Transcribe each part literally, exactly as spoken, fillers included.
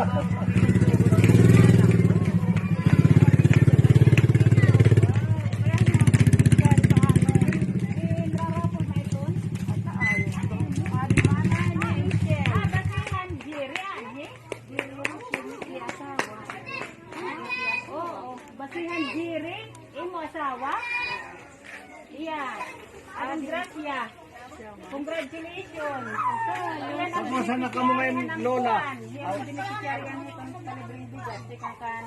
Oo, basihan Jerry, imo asawa? Iya. Ang grasya. Congratulations. Kumusta na kamo ngayon, Lola? Iya, ang beneficiary ang itong palibreng bigas. Tikang kan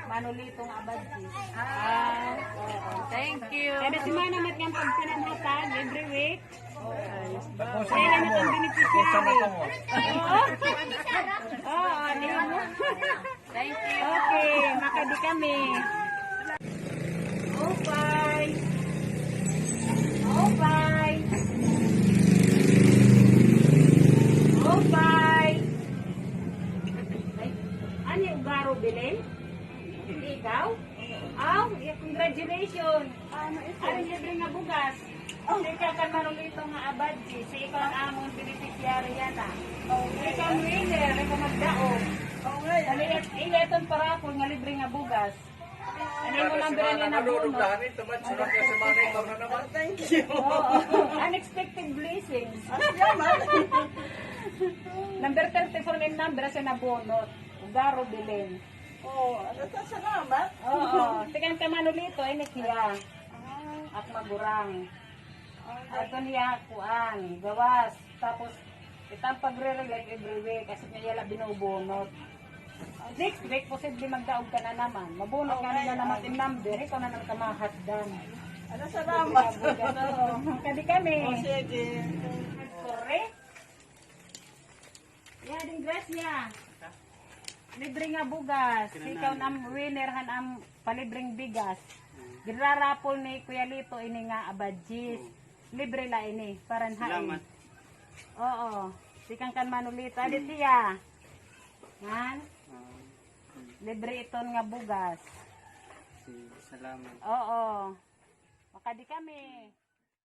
Manolito nga Abadji. Ah, oo. Thank you. Kada semana mat nga pagpinanhatag, every week. Kaya na itong beneficiary. Oo. Oo, di mo. Thank you. Okay, makadi kami. Upay. Upay. Upay. Ay, ano yung garo, Belen? Ikaw? Aw, yeah, congratulations. Ano ito? Ano yung libre nga bugas? Tikang kan Manolito nga Abadji, si ikaw an amon beneficiary yana. Ikaw an winner, ikaw magdaog. Oo nga, eh. Ano iya, iya iton parapol nga libre nga bugas. Ano yung number niya na bunot? Thank you. Oo. Unexpected blessings. Number thirty-four na yung number siya na bunot. Ugaro, Belen. Oo, ano to, salamat. Oo, tikang kan Manolito, ini hiya. Ah. Ak magurang. Ato niya, kuan, gawas. Tapos, itang pagre-relieve every week, kasi niya yala binubunot. Next week, posible magdaog ka na naman. Mabunot nga nila naman in number, ikaw na nang kamahatdan. Ano, salamat. Oo, kadi kami. O, sige. Correct. Iya, ding grasya. Libre nga bugas. Ikaw an winner han am palibreng bigas. Ginrarapol ni Kuya Lito ini nga Abadjis. Libre la ini. Para han hain. Salamat. Oo. Tikang kan Manolito. Adi siya. Han? Libre iton nga bugas. Sige, salamat. Oo. Makadi kami.